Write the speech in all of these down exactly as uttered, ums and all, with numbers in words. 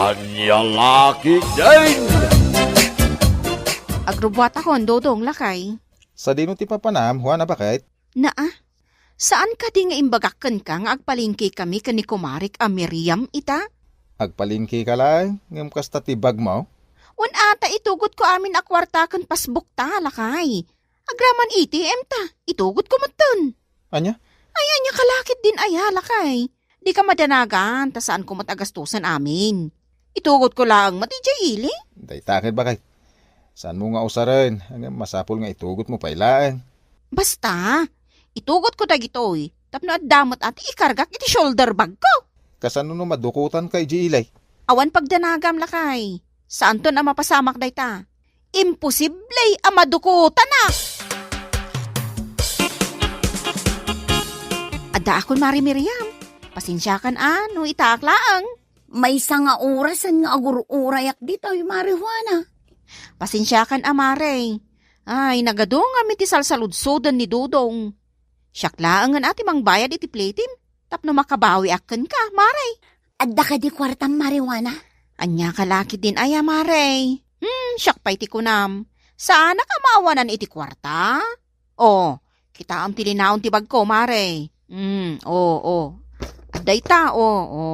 Ania la ketdin? Agrubuatakon, Dodong, lakay. Sadino ti papanam, Juana, baket? Naa, saan kadi nga imbagak kenka nga agpalengke kami ken ni kumarek a Miriam ita? Agpalengke ka laeng, ngem kasta ti bagmo? Wen ata, itugotko amin a kuarta ken pasbukta, lakay. Agraman A T M ta, itugotko metten. Ania? Ay, ania ka la ketdin aya, lakay? Dika madanagan, ta saanko met a gastusen amin. Itugotko laeng met idiay ili. Dayta ket, baket. Saanmo nga usaren, ngem masapul nga itugotmo pay laeng. Basta, itugotko dagitoy, tapno adda met a ti ikargak iti shoulder bagko. Kasano no madukotanka idiay ili? Awan pagdanagam, lakay. Saanton a mapasamak dayta. Imposible a madukotanak! Addaakon, Mari Miriam. Pasensiakan a no itaak laeng. Maysa nga orasen nga agur-urayak ditoy, Mari Juana. Pasensiakan a, Mare. Ay, nagadungam iti salsaludsoden ni Dodong. Siak laengen a ti mangbayad iti platem tapno makabawiak kenka, Mare. Adda kadi kuartam, Mari Juana? Ania ka la ketdin aya, Mare? Hmm, siak pay ti kunam. Saanak a maawanan iti kuarta? O, kitaem ti linaon ti bagko, Mare. Hmm, o, o. Adda ita, o, o.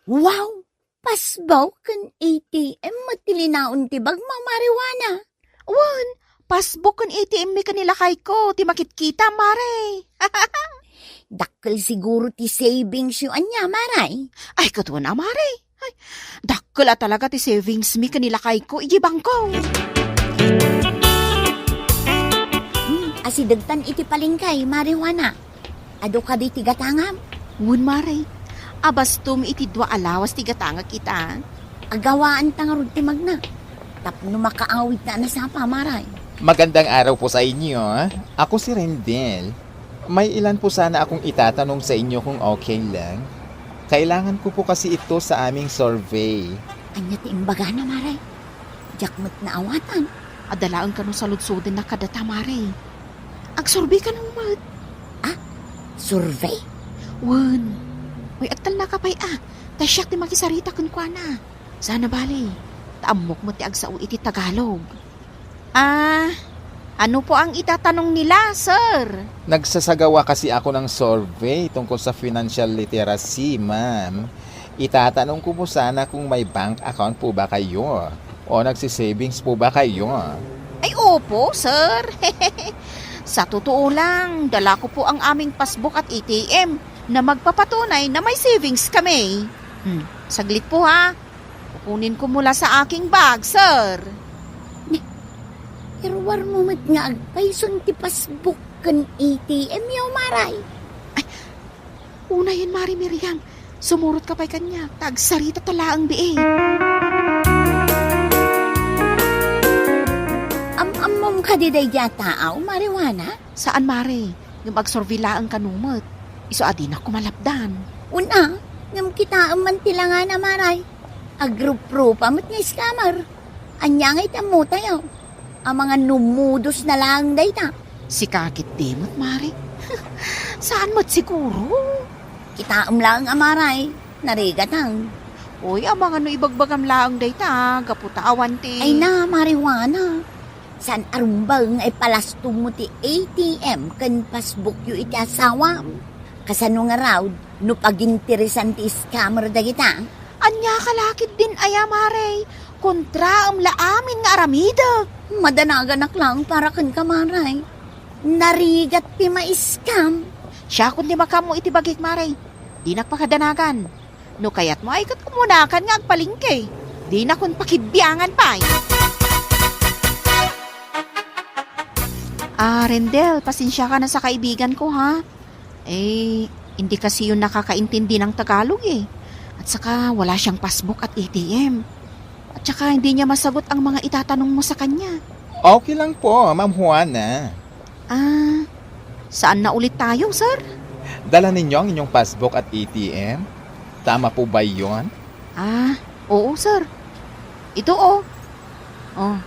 Wow! Pasbuk ken A T M met ti linaon ti bagmo, Mari Juana. Wen, pasbuk ken A T M mi ken ni lakayko ti makitkita, Mare. Dakkel siguro ti savings yo ania, Mare? Ay, ket wen a, Mare. Ay, dakkel a talaga ti savings mi ken ni lakayko idiay bangko. Hmm, asidegtan iti palengke, Mari Juana. Adu kadi ti gatangam? Wen, Mare. Abastom iti dua a lawas ti gatangak ita. Agawaanta ngarud ti magna. Tapno makaawidta a nasapa, Mare. Magandang araw po sa inyo. Ako si Rendel. May ilan po sana akong itatanong sa inyo kung okay lang. Kailangan ko po kasi ito sa aming survey. Ania ti imbagana, Mare? Diak met naawatan. Adda laeng kano saludsodenna kadata, Mare. Agsurvey kano met. Ah? Survey? Wen. Uy, agtalnaka pay a. Ta siak ti makisarita kenkuana. Sana bale. Ta ammok met ti agsao iti Tagalog. Ah, ano po ang itatanong nila, sir? Nagsasagawa kasi ako ng survey tungkol sa financial literacy, ma'am. Itatanong ko po sana kung may bank account po ba kayo o nagsi-savings po ba kayo? Ay, opo, sir. Sa totoo lang, dala ko po ang aming passbook at A T M na magpapatunay na may savings kami. Hmm, saglit po ha. Kukunin ko mula sa aking bag, sir. Ni, iruar mo met nga agpayson ti passbook ken A T M yo, Maray. Ay, unayen, Mari Miriam. Sumurot ka pay kaniak, ta agsarita ta laeng bii. Am-ammom kadi daydi a tao, Mari Juana? Saan, Mare. Ngem agsurvey laeng kano met. Isu a dinak ko malapdan. Una, ngem kitaem man ti langana, Maray. Agruprupa met nga scammer. Ania nga iti ammotayo? Amangan no modus na laeng dayta. Sika ketdi met, Mare. Saan met siguro? Kitaem laeng a, Maray. Narigatang. Oy, amangan no ibagbagam laeng dayta, gapu ta awan ti... Ay na, Mari Juana. Saan a rumbeng nga ipalastommo ti A T M ken passbook yo iti asawam? Kasano ngarud no paginteresan ti scammer dagita? Ania ka la ketdin aya, Maray? Kontraem la amin nga aramidek. Madanaganak laeng para kenka, Maray. Narigat ti ma-scam. Siakon ti makaammo iti bagik, Maray. Dinak pakadanagan. No kayatmo ay ket umunakan nga agpalengke. Dinakon pakibiangan pay. Ah, Rendel, pasensiakan a sa kaibigan ko, ha? Eh, hindi kasi yun nakakaintindi ng Tagalog, eh. At saka, wala siyang passbook at A T M. At saka, hindi niya masagot ang mga itatanong mo sa kanya. Okay lang po, Ma'am Juana. Ah, saan na ulit tayo, sir? Dala ninyo ang inyong passbook at A T M? Tama po ba yon? Ah, oo, sir. Ito, oh. Oh.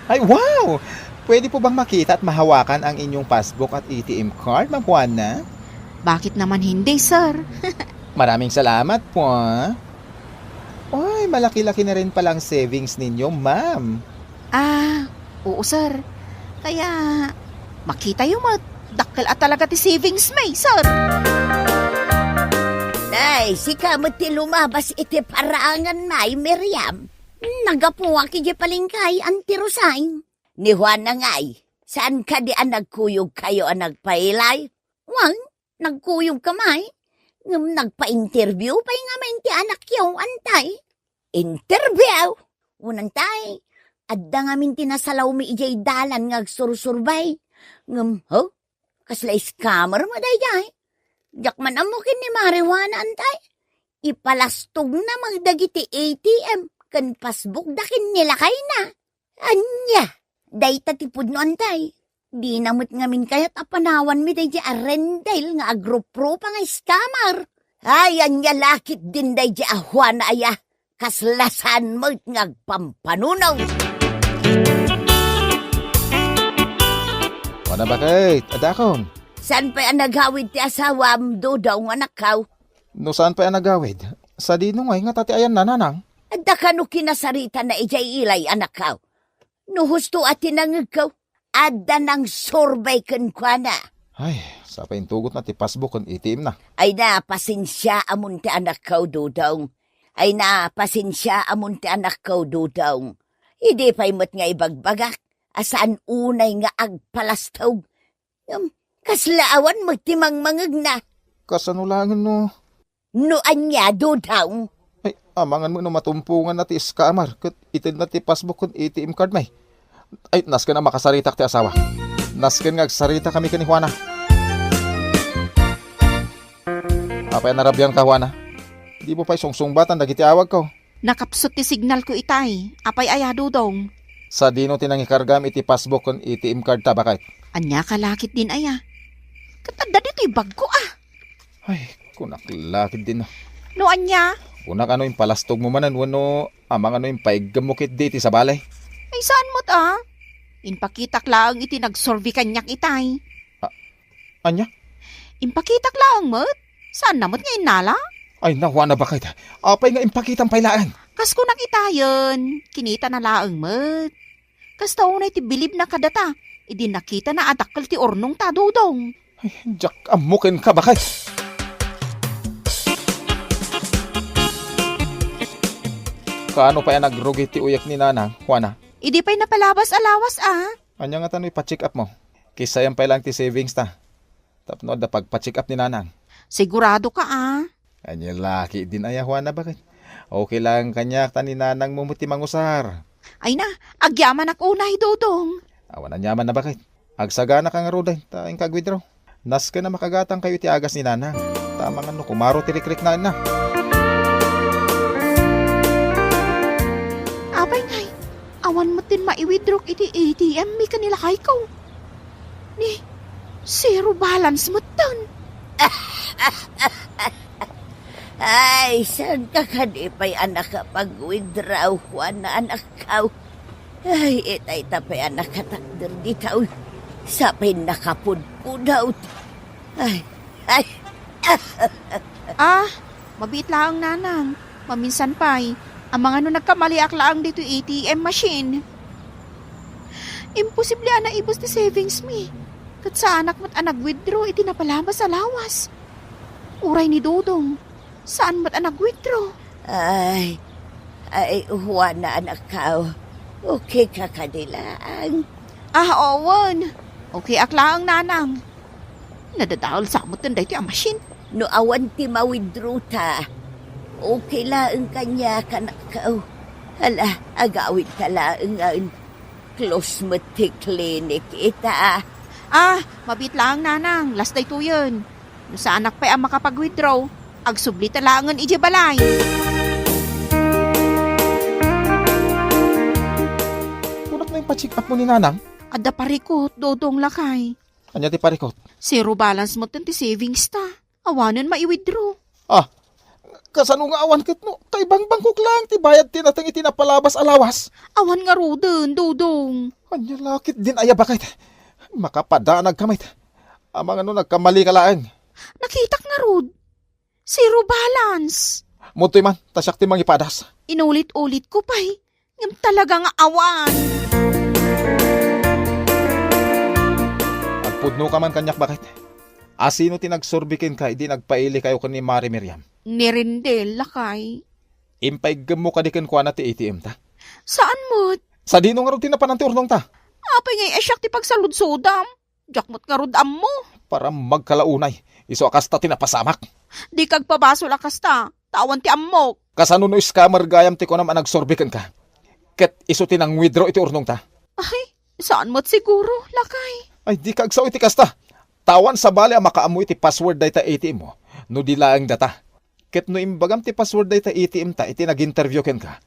Ay, wow! Pwede po bang makita at mahawakan ang inyong passbook at A T M card, Ma'am Juana? Bakit naman hindi, sir? Maraming salamat po, ah. Ay, Palaki-laki na rin pala ang savings ninyo, ma'am. Ah, oo, sir. Kaya, makitayo met, dakkel a talaga ti savings mi, sir. Ay, sika met ti lumabas iti parangan, Nay Miriam. Naggapuak idiay palengke, Auntie Rosay. Ni Juana ngay, saan kadi a nagkuyogkayo a nagpailay? Wen, nagkuyogkami. Ngem nagpa-interview pay ngamin ti anakyo, Antay. Interview? Wen, Antay, adda ngamin ti nasalawmi idiay dalan nga agsursurbay. Ngem, ho? Kasla scammer met daydiay. Diak man ammo ken ni Mare Juana, Antay. Ipalastogna met dagiti A T M ken passbookda ken ni lakayna. Ania, dayta ti pudno, Antay. Dina met ngamin kayat a panawanmi daydiay a Rendel nga agrupropa nga scammer. Ay, ania la ketdin daydiay a Juana aya. Kasla saan met nga agpampanunot. Juana, bakit? Adakon? Saan pay a nagawid ti asawam, Dodong, anakko? No saan pay a nagawid, sadino ngay ngata ti ayanna, nanang? Adda kano kinasaritana idiay ilay, anakko? No husto a ti nangngegko, adda nangsurbay kenkuana. Ay, sapay intugotna ti passbook ken A T M na. Ay na, pasensiaamon ti anakko, Dodong. Ay na, pasensiaamon ti anakko, Dodong. Idi pay met nga ibagbagak a saan unay nga agpalastog. Ngem, kasla awan met ti mangmangegna. Kasano laengen no? No ania, Dodong? Ay, amangan met no matumponganna ti scammer ket itedna ti passbook ken A T M card mi. Ay, nasken a makasaritak ti asawa. Nasken nga agsaritakami ken ni Juana. Apay a narabianka, Juana? Dimo pay sungsungbatan dagiti awagko? Nakapsut ti signalko itay. Apay aya, Dodong? Sadino ti nangikargam iti passbook ken A T M card ta, baket? Ania ka la ketdin aya? Ket adda ditoy bagko, a. Ay, kunak la ketdin. No ania? Kunak a no impalastogmo manen wenno amangan no impaiggem mo ketdi iti sabali. Ay, saan met, a? Impakitak laeng iti nagsurvey kaniak itay. A-, ania? Impakitak laeng met. Saanna met nga innala? Ay, Juana, baket. Apay nga impakitam pay laeng? Kas kunak itayen, kinitana laeng met. Kasta unay ti bilibna kadata, idi nakitana a dakkel ti urnongta, Dodong. Ay, diak ammo kenka, baket. Kaano pay a nagrugi ti uyek ni Nanang, Juana? Idi pay napalabas a lawas, a. Ania ngata no ipa-check up mo? Kisayam pay laeng ti savings ta. Tapno adda pagpa-check up ni Nanang. Sigurado ka, a? Ania la ketdin aya, Juana, baket? Okay laeng kaniak ta ni Nanang mo met ti mangusar. Ay na, agyamanak unay, Dodong. Awan aniamanna, baket. Agsagana ka ngaruden, ta inka ag-withdraw. Nasken a makagatangkayo iti agas ni Nanang. Ta amangan no kumaro ti rikriknaenna. Apay ngay, awan met ti maiwithdrawk iti A T M mi ken ni lakayko. Ni, zero balance metten. Ay, saan ka kadi pay a nakapag-withdraw, Juana, anakko? Ay, itay ta pay a nakatakder ditoy. Sapay nakapudpudot. Ay, ay. Ah, mabiit laeng, Nanang. Maminsan pay, amangan no nagkamaliak laeng ditoy A T M machine. Imposible a naibus ti savings mi. Ket saanak met a nag-withdraw iti napalabas a lawas. Uray ni Dodong, saan met a nag-withdraw. Ay, ay, Juana, anakko. Okay ka kadi laeng? Ah, wen. Okay ak laeng, Nanang. Nadadael sa metten daytoy a machine. No awan ti ma-withdraw ta, okay laeng kaniak, anakko. Hala, agawid ta laengen. Close met ti clinic ita. Ah, mabiit laeng, Nanang. Last daytoyen. No saanak pay a makapag-withdraw, agsubli ta laengen idiay balay. Kunak no ipa-check up mo ni Nanang? Adda parikot, Dodong, lakay. Ania ti parikot? Zero balance metten ti savings ta. Awanen maiwithdraw. Ah, kasano nga awan ket no kaibangbangkok laeng ti bayad ti nateng iti napalabas a lawas? Awan ngaruden, Dodong. Ania la ketdin aya, baket? Makapadaanagka met. Amangan no nagkamali ka laeng. Nakitak ngarud. Zero balance. Mudtoy man, ta siak ti mangipadas. Inulit-ulit ko pay, ngem talaga nga awan. Agpudno ka man kaniak, baket. Asino ti nagsurbi kenka idi nagpaili kayo ken ni Mari Miriam? Ni Rendel, lakay. Impaiggemmo kadi kenkuana ti A T M ta? Saan met? Sadino ngarud ti napanan ti urnongta? Apay nga siak ti pagsaludsodam? Diak met ngarud ammo. Para magkalaunay, isu a kasta ti napasamak. Dika agpabasol a kasta, ta awan ti ammok. Kasano no scammer gayam ti kunam a nagsurbi kenka? Ket isu ti nang-withdraw iti urnongta? Ay, saan met siguro, lakay. Ay, dika agsao iti kasta. Ta awan sabali a makaammo iti password dayta A T M mo, no di laeng data. Ket no imbagam ti password dayta A T M ta iti nag-interview kenka,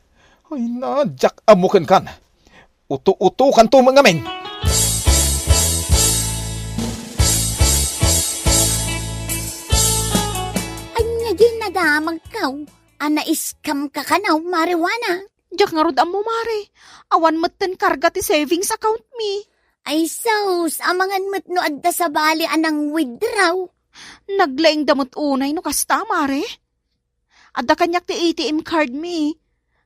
ay na, diak ammo kenkan. Uto-utokanto met ngamin. Ania diay nadamagkaw a na-scam ka kano, Mare Juana? Diak ngarud ammo, Mare. Awan metten karga ti savings account mi. Ay sus, amangan met no adda sabali a nang-withdraw. Naglaingda met unay no kasta, Mare. Adda kaniak ti A T M card mi.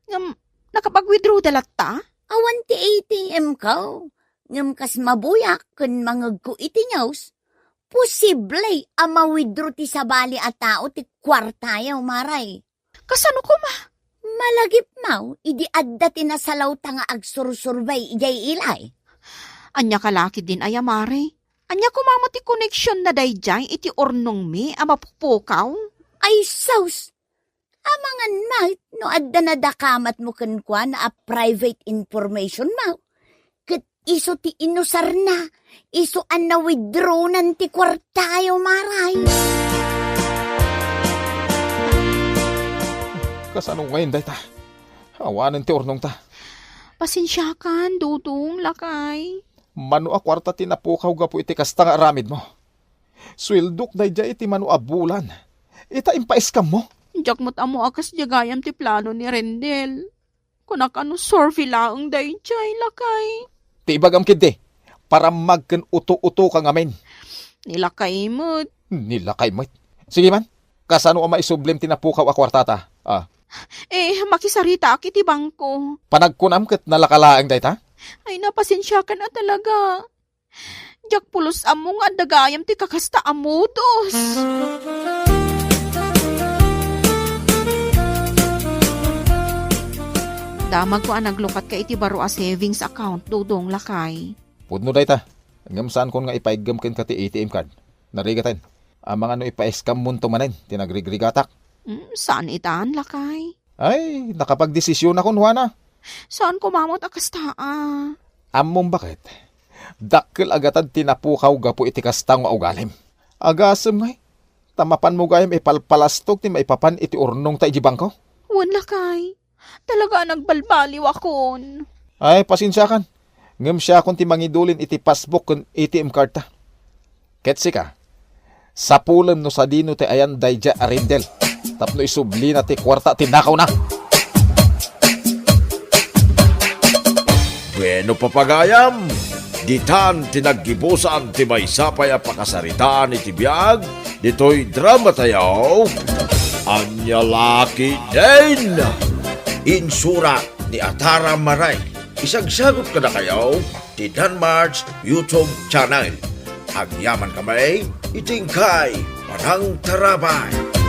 Ngem, nakapag-withdrawda latta? Awan ti A T M ko. Ngem kas mabuyak ken mangegko iti news, posible a ma-withdraw ti sabali a tao ti kuartayo, Mare. Kasano koma? Malagipmo idi adda ti nasalawta nga agsursurbay idiay ilay. Ania ka la ketdin aya, Mare? Ania koma met ti koneksionna daydiay iti urnongmi a mapupukaw? Ay sus! Amangan met no adda nadakamatmo kenkuana a private informationmo. Ket isu ti inusarna, isu a na-withdrawnan ti kuartayo, Mare. Kasano ngayen dayta? Awanen ti urnongta. Pasensiakan, Dodong, lakay. Mano a kuarta ti napukaw gapu iti kasta nga aramidmo? Sueldok daydiay iti mano a bulan. Ita impaiskammo? Diak met ammo a kasdiay gayam ti plano ni Rendel. Kunak a no survey laeng daydiay, lakay. Ti ibagam ketdi, parammag ken uto-utoka ngamin. Ni lakay met. Ni lakay met. Sige man, kasano a maisublim ti napukaw a kuartata? Ah. Eh, makisaritaak iti bangko. Panagkunam ket nalaka laeng dayta? Ay, na, pasensiakan a talaga. Diak pulos ammo nga adda gayam ti kakasta a modus. Damagko a naglukatka iti baro a savings account, Dodong, lakay. Pudno dayta, ngem saankon nga ipaiggem kenka ti A T M card. Narigaten, amangan no ipaiskammonto manen ti nagrigrigatak. Mm, saan itan, lakay? Ay, nakapagdesisionakon, Juana. Saan koma met a kasta a? Ammom baket, dakkel a gatad ti napukaw gapu iti kasta nga ugalim. Agasem ngay, ta mapanmo gayam ipalpalastog ti maipapan iti urnongta iti bangko? Wen, lakay. Talaga a nagbalbaliwakon. Ay, pasensiakan. Ngem siakon ti mangidulin iti passbook ken A T M cardta. Ket sika, sapulem no sadino ti ayan daydiay a Rendel tapno isublina ti kuarta ti nakawna. Bueno, papagayam, ditan ti naggibusan ti maysa pay a pakasaritaan iti biag ditoy dramatayo, Ania La Ketdin. Insurat ni Atara Maray. Isagsagut kadakayo ti Danmar's YouTube channel. Agyaman kami iti inkay panangtarabay.